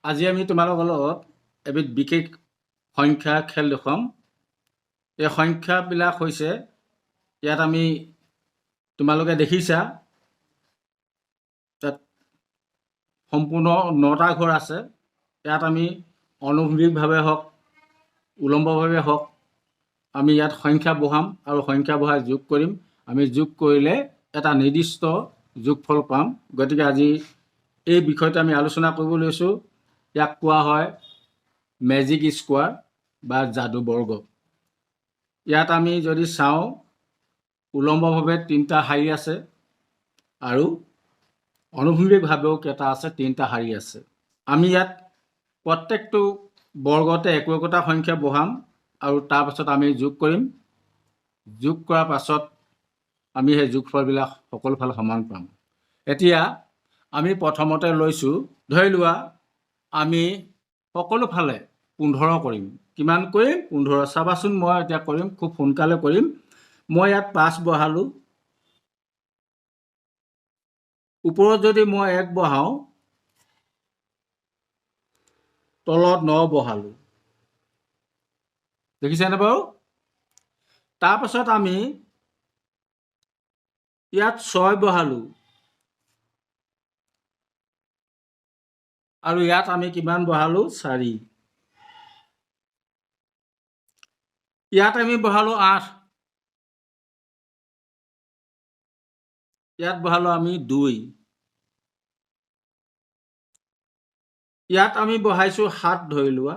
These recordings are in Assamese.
আজি আমি তোমালোকৰ লগত এবিধ বিশেষ সংখ্যা খেল দেখুৱাম। এই সংখ্যাবিলাক হৈছে, ইয়াত আমি তোমালোকে দেখিছা, তাত সম্পূৰ্ণ 9টা ঘৰ আছে। ইয়াত আমি অনুভূমিকভাৱে হওক, উলম্বভাৱে হওক, আমি ইয়াত সংখ্যা বহাম আৰু সংখ্যা বহাই যোগ কৰিম। আমি যোগ কৰিলে এটা নিৰ্দিষ্ট যোগফল পাম। গতিকে আজি এই বিষয়টো আমি আলোচনা কৰিব লৈছোঁ। ইয়াক কোৱা হয় মেজিক স্কোৱাৰ বা যাদু বৰ্গ। ইয়াত আমি যদি চাওঁ, উলম্বভাৱে তিনিটা শাৰী আছে আৰু অনুভূমিকভাৱেও কেইটা আছে? তিনিটা শাৰী আছে। আমি ইয়াত প্ৰত্যেকটো বৰ্গতে একো একোটা সংখ্যা বহাম আৰু তাৰপাছত আমি যোগ কৰিম। যোগ কৰাৰ পাছত আমি সেই যোগফলবিলাক সকলো ফালে সমান পাম। এতিয়া আমি প্ৰথমতে লৈছোঁ, ধৰি লোৱা আমি সকলো ফালে 15 কৰিম। কিমান কৰিম? 15। চাবাচোন, মই এতিয়া কৰিম, খুব সোনকালে কৰিম। মই ইয়াত 5 বহালোঁ। ওপৰত যদি মই 1 বহাওঁ, তলত 9 বহালোঁ, দেখিছেনে বাৰু? তাৰপাছত আমি ইয়াত 6 বহালোঁ আৰু ইয়াত আমি কিমান বহালোঁ? 4। ইয়াত আমি বহালোঁ 8, ইয়াত বহালোঁ আমি 2, ইয়াত আমি বহাইছোঁ 7 ধৰি লোৱা,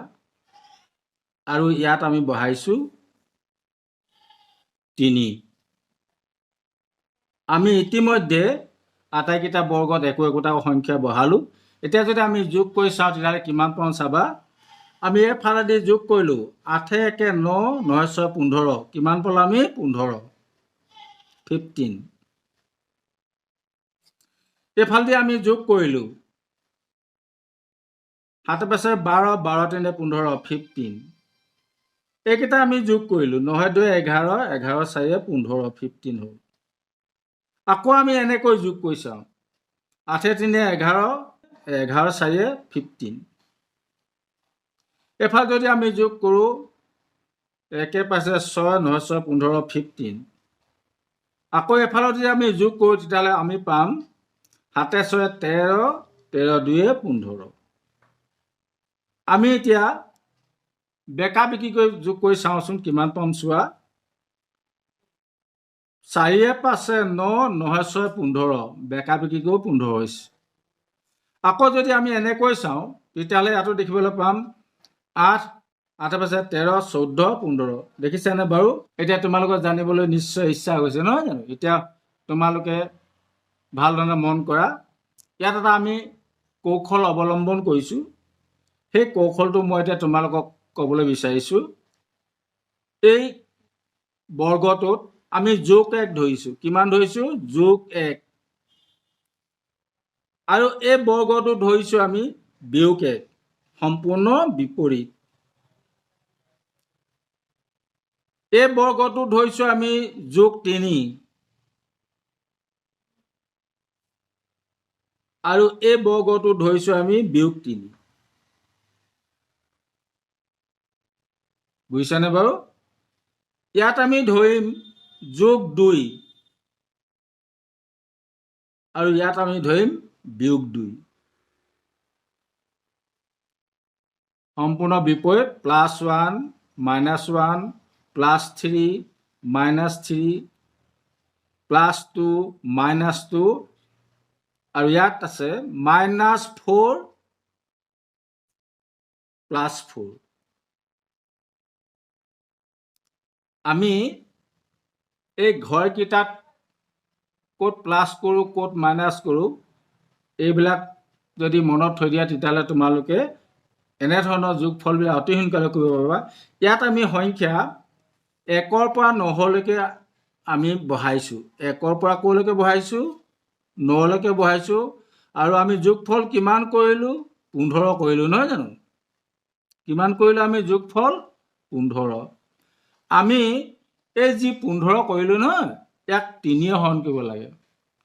আৰু ইয়াত আমি বহাইছোঁ 3। আমি ইতিমধ্যে আটাইকেইটা বৰ্গত একো একোটা সংখ্যা বহালোঁ। এতিয়া যদি আমি যোগ কৰি চাওঁ, তেতিয়াহ'লে কিমান পাওঁ চাবা। আমি এইফালেদি যোগ কৰিলোঁ, 8 1 9, 9 6 15। কিমান পালোঁ আমি? 15, 15। এইফালেদি আমি যোগ কৰিলোঁ, 7 5 12, 12 3 15, 15। এইকেইটা আমি যোগ কৰিলোঁ, 9 2 11, 11 4 15, 15 হ'ল। আকৌ আমি এনেকৈ যোগ কৰি চাওঁ, 8 3 11, 11 4 15। এইফালে যদি আমি যোগ কৰোঁ, 1 5 6, 9 6 15, 15। আকৌ এইফালে যদি আমি যোগ কৰোঁ, তেতিয়াহ'লে আমি পাম 7 6 13, 13 2 15। আমি এতিয়া বেকা বিকি কৰি যোগ কৰি চাওঁচোন কিমান পাম চোৱা। 4 5 9, 9 6 15, বেকা বিকি কৰি 15 হৈছে। আকৌ যদি আমি এনেকৈ চাওঁ, তেতিয়াহ'লে ইয়াতো দেখিবলৈ পাম 8, 8 5 13, 14, 15। দেখিছানে বাৰু? এতিয়া তোমালোকৰ জানিবলৈ নিশ্চয় ইচ্ছা হৈছে, নহয় জানো? এতিয়া তোমালোকে ভাল ধৰণে মন কৰা। ইয়াত এটা আমি কৌশল অৱলম্বন কৰিছোঁ। সেই কৌশলটো মই এতিয়া তোমালোকক ক'বলৈ বিচাৰিছোঁ। এই বৰ্গটোত আমি যোগ 1 ধৰিছোঁ। কিমান ধৰিছোঁ? যোগ 1। আৰু এই বৰ্গটো ধৰিছোঁ আমি বিয়োগ 1, সম্পূৰ্ণ বিপৰীত। এই বৰ্গটো ধৰিছোঁ আমি যোগ 3 আৰু এই বৰ্গটো ধৰিছোঁ আমি বিয়োগ 3। বুজিছানে বাৰু? ইয়াত আমি ধৰিম যোগ 2 আৰু ইয়াত আমি ধৰিম বিয়োগ 2, সম্পূৰ্ণ বিপৰীত। Plus 1 minus 1, plus 3 minus 3, plus 2 minus 2, আৰু ইয়াত আছে মাইনাছ 4 প্লাছ 4। আমি এই ঘৰকেইটাত ক'ত প্লাছ কৰোঁ, ক'ত মাইনাছ কৰোঁ, এইবিলাক যদি মনত থৈ দিয়া, তেতিয়াহ'লে তোমালোকে এনেধৰণৰ যোগফলবিলাক অতি সোনকালে কৰিব পাৰিবা। ইয়াত আমি সংখ্যা 1ৰ পৰা 9লৈকে আমি বহাইছোঁ। 1ৰ পৰা ক'লৈকে বহাইছোঁ? 9লৈকে বহাইছোঁ। আৰু আমি যোগফল কিমান কৰিলোঁ? 15 কৰিলোঁ, নহয় জানো? কিমান কৰিলোঁ আমি যোগফল? 15। আমি এই যি 15 কৰিলোঁ নহয়, ইয়াক 3 হৰণ কৰিব লাগে,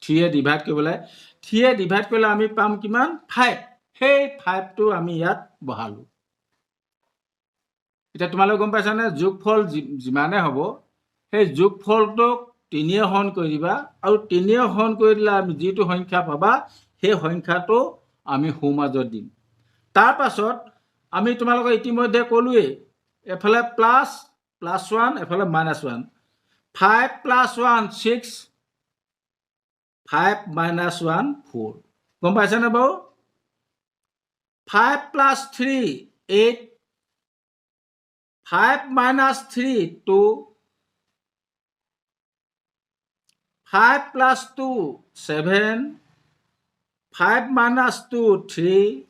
3 ডিভাইড কৰিব লাগে। 3 ডিভাইড কৰিলে আমি পাম কিমান? 5। সেই ফাইভটো আমি ইয়াত বহালোঁ। এতিয়া তোমালোকে গম পাইছানে, যোগফল যিমানে হ'ব সেই যোগফলটোক তিনিয়ে হৰণ কৰি দিবা, আৰু তিনিয়ে হৰণ কৰি দিলে আমি যিটো সংখ্যা পাবা সেই সংখ্যাটো আমি সোঁমাজত দিম। তাৰপাছত আমি তোমালোকক ইতিমধ্যে ক'লোৱেই, এফালে প্লাছ প্লাছ ওৱান, এফালে minus one, 5 plus 1 6, 5 minus 1 4। গম পাইছেনে বাৰু? 5 plus 3 8, 5 minus 3 2, 5 plus 2 7, 5 minus 2 3,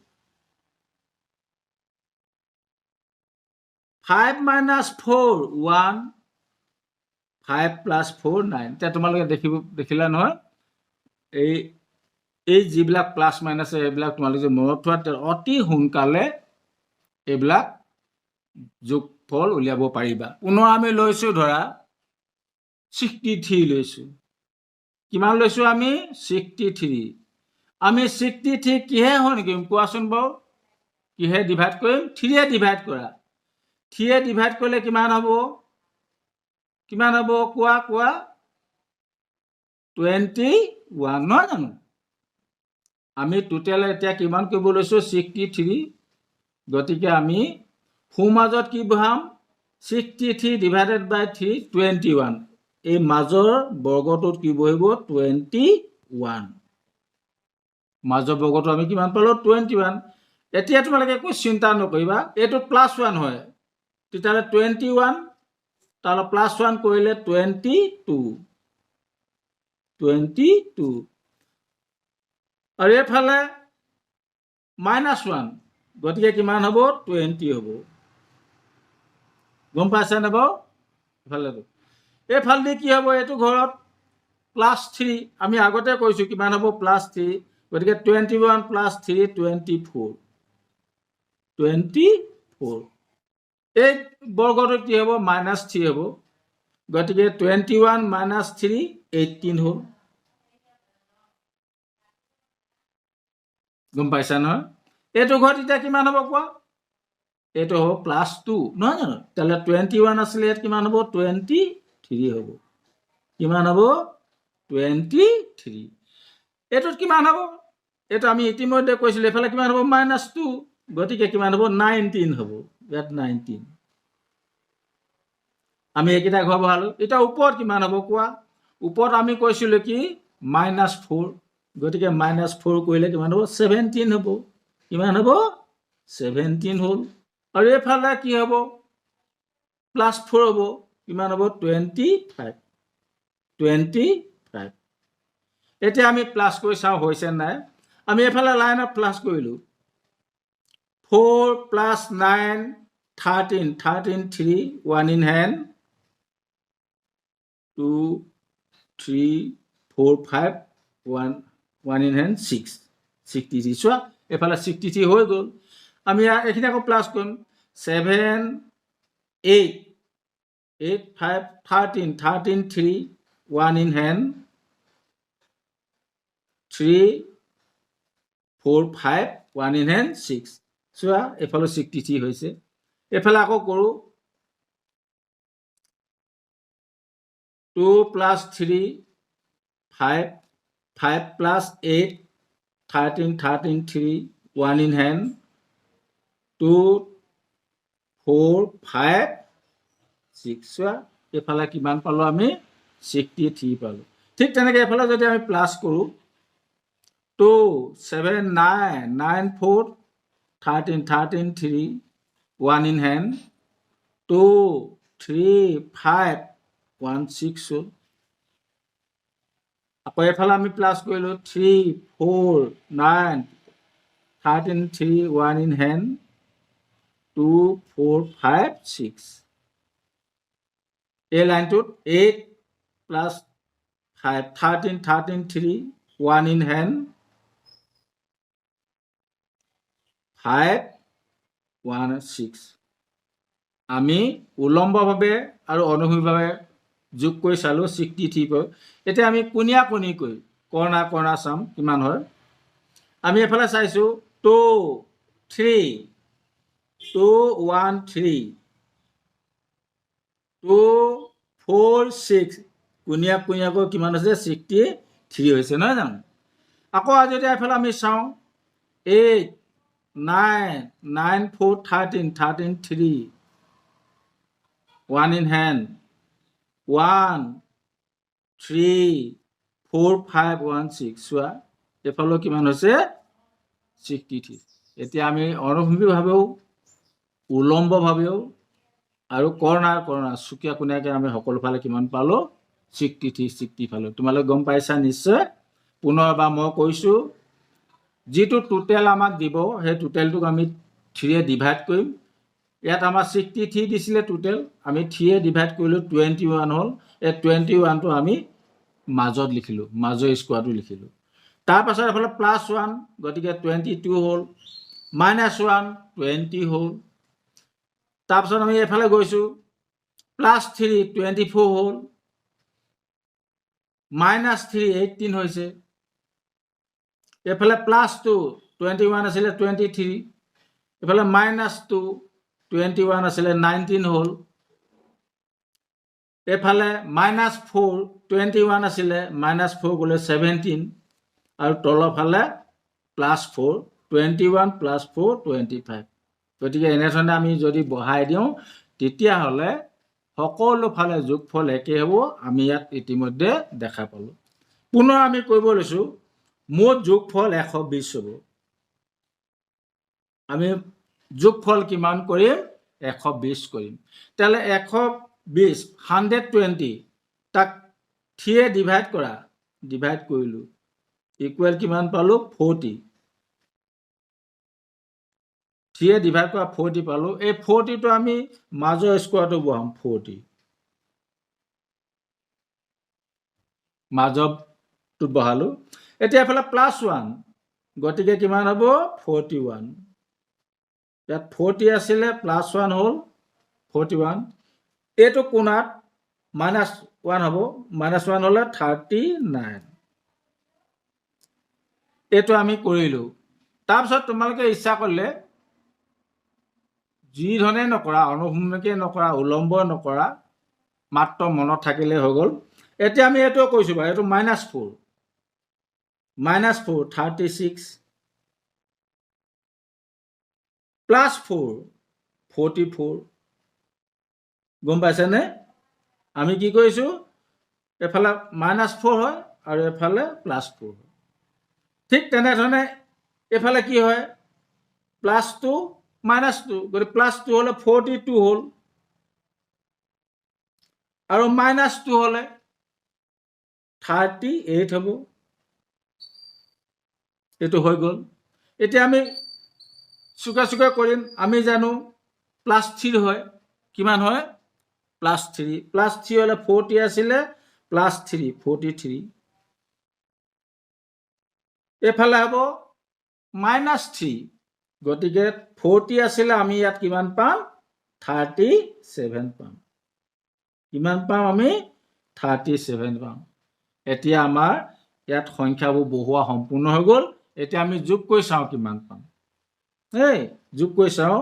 5 minus 4 1, 5 plus 4 9। এতিয়া তোমালোকে দেখিলা নহয়, এই এই যিবিলাক প্লাছ মাইনাছ এইবিলাক তোমালোকে মনত থোৱা, অতি সোনকালে এইবিলাক যোগফল উলিয়াব পাৰিবা। পুনৰ আমি লৈছোঁ ধৰা 63 লৈছোঁ। কিমান লৈছোঁ আমি? 63। আমি 63 কিহে হৰণ কৰিম কোৱাচোন বাৰু? কিহে ডিভাইড কৰিম? থ্ৰীয়ে ডিভাইড কৰা। থ্ৰীয়ে ডিভাইড কৰিলে কিমান হ'ব? কিমান হ'ব কোৱা কোৱা? 21, নহয় জানো? আমি টোটেল এতিয়া কিমান কৰিব লৈছোঁ? 63। গতিকে আমি সোঁমাজত কি বহাম? 63 ডিভাইডেড বাই 3 21। এই মাজৰ বৰ্গটোত কি বহিব? 21। মাজৰ বৰ্গটো আমি কিমান পালোঁ? 21। এতিয়া তোমালোকে একো চিন্তা নকৰিবা, এইটো প্লাছ ওৱান হয়, তেতিয়াহ'লে 21, তাৰ প্লাছ ওৱান কৰিলে 22, 22। আৰু এইফালে মাইনাছ ওৱান, গতিকে কিমান হ'ব? 20 হ'ব। গম পাইছেনে বাৰু? এইফালেতো এইফালেদি কি হ'ব? এইটো ঘৰত প্লাছ থ্ৰী, আমি আগতে কৈছোঁ কিমান হ'ব? Plus three. গতিকে 21 প্লাছ 3 24, 24। এই বৰ্গটোত কি হ'ব? মাইনাছ থ্ৰী হ'ব। গতিকে 21 মাইনাছ 3 18 হ'ল। গম পাইছা নহয়? এইটো ঘৰত এতিয়া কিমান হ'ব কোৱা? এইটো হ'ব প্লাছ টু, নহয় জানো? তেতিয়াহ'লে 21 আছিলে, ইয়াত কিমান হ'ব? 23 হ'ব। কিমান হ'ব? 23। এইটোত কিমান হ'ব? এইটো আমি ইতিমধ্যে কৈছিলোঁ, এইফালে কিমান হ'ব? মাইনাছ টু, গতিকে কিমান হ'ব? 19 হ'ব। ইয়াত 19। আমি এইকেইটা ঘৰ বহালোঁ। এতিয়া ওপৰত কিমান হ'ব কোৱা? ওপৰত আমি কৈছিলোঁ কি? মাইনাছ ফ'ৰ, গতিকে মাইনাছ ফ'ৰ কৰিলে কিমান হ'ব? 17 হ'ব। কিমান হ'ব? 17 হ'ল। আৰু এইফালে কি হ'ব? প্লাছ ফ'ৰ হ'ব। কিমান হ'ব? 25, 25। এতিয়া আমি প্লাছ কৰি চাওঁ হৈছে নাই। আমি এইফালে লাইনত প্লাছ কৰিলোঁ, 4 plus 9 13, 13 3, 1 in hand, 2 3 4 5 1, 1 in hand 6, 63। চোৱা এইফালে 63 হৈ গ'ল। আমি এইখিনি আকৌ প্লাছ কৰিম, 7 8, 8 5 13, 13 3, 1 in hand, 3 4 5, 1 in hand 6। চোৱা এইফালে 63 হৈছে। এইফালে আকৌ কৰোঁ, 2 plus 3 5, 5 plus 8 13, 13 3, 1 in hand, 2 4 5 6। চোৱা এইফালে কিমান পালোঁ আমি? 63 পালোঁ। ঠিক তেনেকৈ এইফালে যদি আমি প্লাছ কৰোঁ, 2 7 9, 9 4 13, 13 3, 1 in hand, 2 3 5 1 6 হ'ল। আকৌ এইফালে আমি প্লাছ কৰিলোঁ, 3 4 9 13 3, 1 in hand, 2 4 5 6। এই লাইনটোত 8 plus 5 13, 13 3, 1 in hand, 5 1 6। আমি উলম্বভাৱে আৰু অনুভূমিকভাৱে যোগ কৰি চালোঁ 63 পাই। এতিয়া আমি কোণীয়া কোণী কৰি কৰ্ণা কৰ্ণা চাম কিমান হয়। আমি এইফালে চাইছোঁ 2 3 2 1 3 2 4 6 কোণীয়া কোণীয়াকৈ কিমান হৈছে 63 হৈছে নহয় জানো। আকৌ যদি এফালে আমি চাওঁ 8 9 9 4 13 13 3 1 in hand 1 3 4 5 1 6 চোৱা এফালেও কিমান হৈছে 63। এতিয়া আমি অনুভূমিকভাৱেও উলম্বভাৱেও আৰু কৰ্ণাৰ কৰ্ণাৰ চুকীয়া কোণীয়াকৈ আমি সকলোফালে কিমান পালোঁ 63 60 পালোঁ। তোমালোকে গম পাইছা নিশ্চয়। পুনৰ এবাৰ মই কৈছোঁ, যিটো টোটেল আমাক দিব সেই টোটেলটোক আমি 3 ডিভাইড কৰিম। ইয়াত আমাৰ 63 দিছিলে টোটেল, আমি 3 ডিভাইড কৰিলোঁ 21 হ'ল। এই 21টো আমি মাজত লিখিলোঁ, মাজৰ স্কোৱাৰটো লিখিলোঁ। তাৰপাছত এফালে প্লাছ 1, গতিকে 22 হ'ল, মাইনাছ 1 20 হ'ল। তাৰপাছত আমি এইফালে গৈছোঁ প্লাছ 3 24 হ'ল, মাইনাছ 3 18 হৈছে। এইফালে প্লাছ 2 21 আছিলে 23, এইফালে মাইনাছ 2 21 আছিলে 19 হ'ল। এইফালে মাইনাছ 4 21 আছিলে মাইনাছ 4 গ'লে 17, আৰু তলৰফালে প্লাছ 4 21 প্লাছ 4 25। গতিকে এনেধৰণে আমি যদি বঢ়াই দিওঁ তেতিয়াহ'লে সকলো ফালে যোগফল একে হ'ব, আমি ইয়াত ইতিমধ্যে দেখা পালোঁ। পুনৰ আমি কৰিব লৈছোঁ মুঠ যোগফল 120 হ'ব। আমি যোগফল কিমান কৰিম 120 কৰিম। তেতিয়াহ'লে 120 120 তাক 3 ডিভাইড কৰা, ডিভাইড কৰিলোঁ, ইকুৱেল কিমান পালোঁ 40। 3 ডিভাইড কৰা 40 পালোঁ। এই 40টো আমি মাজৰ স্কোৱাৰটো বহাম 40, মাজৰটোত বহালোঁ। এতিয়া এফালে প্লাছ 1, গতিকে কিমান হ'ব 41। ইয়াত 40 আছিলে প্লাছ 1 হ'ল 41। এইটো কোণাত মাইনাছ 1 হ'ব, মাইনাছ 1 হ'লে 39। এইটো আমি কৰিলোঁ। তাৰপিছত তোমালোকে ইচ্ছা কৰিলে যি ধৰণে নকৰা, অনুভূমিকে নকৰা, উলম্ব নকৰা, মাত্ৰ মনত থাকিলেই হৈ গ'ল। এতিয়া আমি এইটোও কৈছোঁ বাৰু, এইটো মাইনাছ 4, মাইনাছ 4 36 প্লাছ 4 44। গম পাইছেনে? আমি কি কৰিছোঁ, এফালে মাইনাছ 4 হয় আৰু এফালে প্লাছ 4 হয়। ঠিক তেনেধৰণে এইফালে কি হয়, প্লাছ 2 মাইনাছ 2, গতিকে প্লাছ 2 হ'লে 42 হ'ল, আৰু মাইনাছ 2 হ'লে 38 হ'ব। এইটো হৈ গ'ল। এতিয়া আমি চুকে চুকে কৰিম। আমি জানো প্লাছ 3 হয়, কিমান হয় প্লাছ 3, প্লাছ 3 হ'লে 40 আছিলে, প্লাছ 3 43। এইফালে হ'ব মাইনাছ 3, গতিকে 40 আছিলে, আমি ইয়াত কিমান পাম 37 পাম। কিমান পাম আমি 37 পাম। এতিয়া আমাৰ ইয়াত সংখ্যাবোৰ বহোৱা সম্পূৰ্ণ হৈ গ'ল। এতিয়া আমি যোগ কৰি চাওঁ কিমান পাম। এই যোগ কৰি চাওঁ,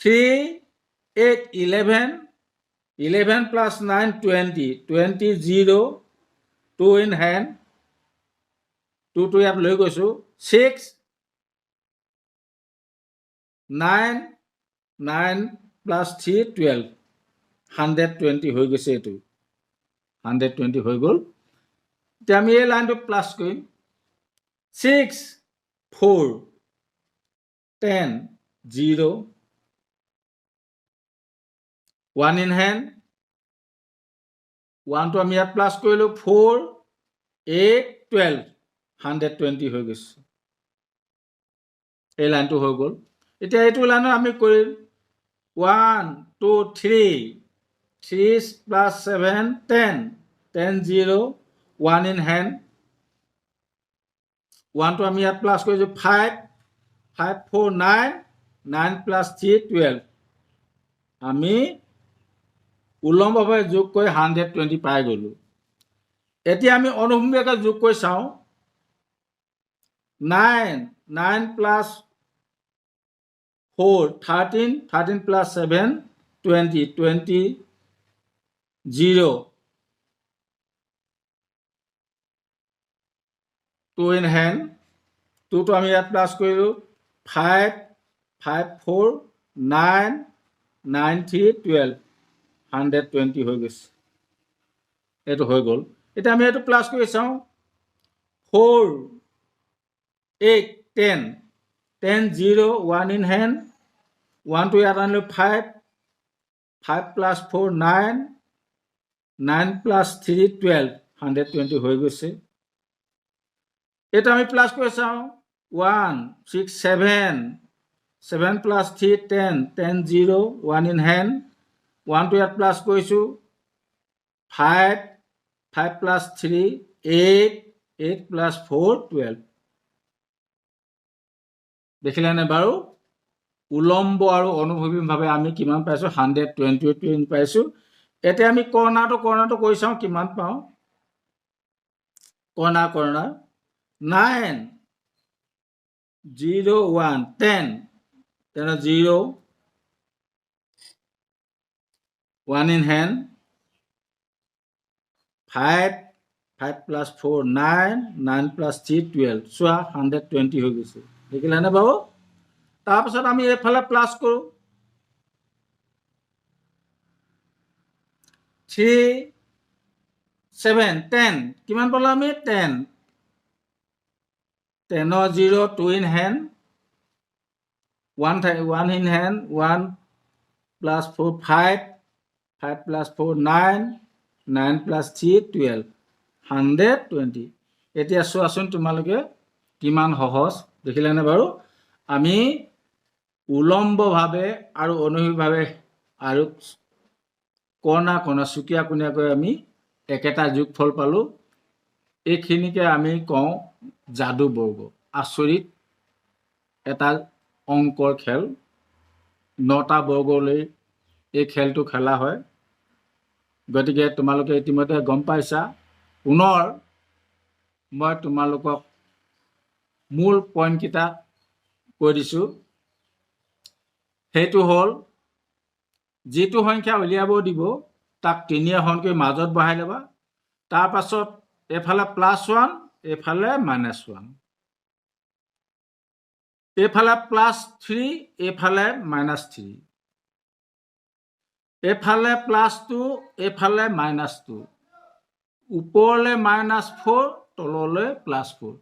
3 8 11, 11 plus 9 20, 20 0 2 in hand, 2 ইয়াত লৈ গৈছোঁ, 6 9 9 প্লাছ 3 12, 120 হৈ গৈছে। এইটো 120 হৈ গ'ল। এতিয়া আমি এই লাইনটো প্লাছ কৰিম, 6 4 10 0 1 ইন হেণ্ড, 1টো আমি ইয়াত প্লাছ কৰিলোঁ, 4 8 12, 120 হৈ গৈছে। এই লাইনটো হৈ গ'ল। এতিয়া এইটো লাইনত আমি কৰিম 1 2 3, 3 plus 7 10, 10 0 1 in hand, 1টো আমি ইয়াত প্লাছ কৰিছোঁ, 5 5 4 9, 9 প্লাছ 3 12। আমি উলম্বভাৱে যোগ কৰি 120 পাই গ'লোঁ। এতিয়া আমি অনুভূমিকভাৱে যোগ কৰি চাওঁ। 9, 9 plus 4 13, 13 plus 7 20, 20 0, 2 in hand, টুটো আমি ইয়াত প্লাছ কৰিলোঁ, 5 5 4 9 9 3 12, 120 হৈ গৈছে। এইটো হৈ গ'ল। এতিয়া আমি এইটো প্লাছ কৰি চাওঁ, 4 8 10, 10 0 1 ইন হেণ্ড, ওৱানটো ইয়াত আনিলোঁ, 5, 5 প্লাছ 4 9, 9 প্লাছ 3 12, 120 হৈ গৈছে। এইটো আমি প্লাছ কৰি চাওঁ, 1 6 7, 7 প্লাছ 3 10, 10 0 1 ইন হেণ্ড, ওৱানটো ইয়াত প্লাছ কৰিছোঁ, 5, 5 প্লাছ 3 8, 8 প্লাছ 4 12। দেখিলানে বাৰু উলম্ব আৰু অনুভূমিকভাৱে আমি কিমান পাইছোঁ? 128 পাইছোঁ। এতিয়া আমি কৰ্ণাৰটো কৰি চাওঁ কিমান পাওঁ। Corner 9 0 1 10, তেনে 0 1 in hand, 5, 5 plus 4 9, 9 plus 3 12। চোৱা 120 হৈ গৈছে, দেখিলানে বাৰু? তাৰপিছত আমি এইফালে প্লাছ কৰোঁ, 3 7 10, কিমান পালোঁ আমি? 10, টেনৰ 0 2 in hand, 1 1 in hand, 1 plus 4 5, 5 plus 4 9, 9 plus 3 12, 120। এতিয়া চোৱাচোন তোমালোকে কিমান সহজ, দেখিলানে বাৰু? আমি উলম্বভাৱে আৰু অনুভূমিকভাৱে আৰু কৰ্ণা কৰ্ণা চুকীয়া কোণীয়াকৈ আমি একেটা যোগফল পালোঁ। এইখিনিকে আমি কওঁ যাদু বৰ্গ, আচৰিত এটা অংকৰ খেল। 9টা বৰ্গলৈ এই খেলটো খেলা হয়। গতিকে তোমালোকে ইতিমধ্যে গম পাইছা। পুনৰ মই তোমালোকক মূল পইণ্টকেইটা কৈ দিছোঁ। সেইটো হ'ল যিটো সংখ্যা উলিয়াব দিব তাক তিনিয়ে হৰণ কৰি মাজত বহাই ল'বা। তাৰপাছত এইফালে প্লাছ 1, এইফালে মাইনাছ 1, এইফালে প্লাছ 3, এইফালে মাইনাছ 3, এইফালে প্লাছ 2, এইফালে মাইনাছ 2, ওপৰলৈ মাইনাছ 4, তললৈ প্লাছ 4।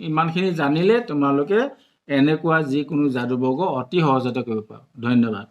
ইমানখিনি জানিলে তোমালোকে এনেকুৱা যিকোনো যাদুবৰ্গ অতি সহজতে কৰিব পাৰা। ধন্যবাদ।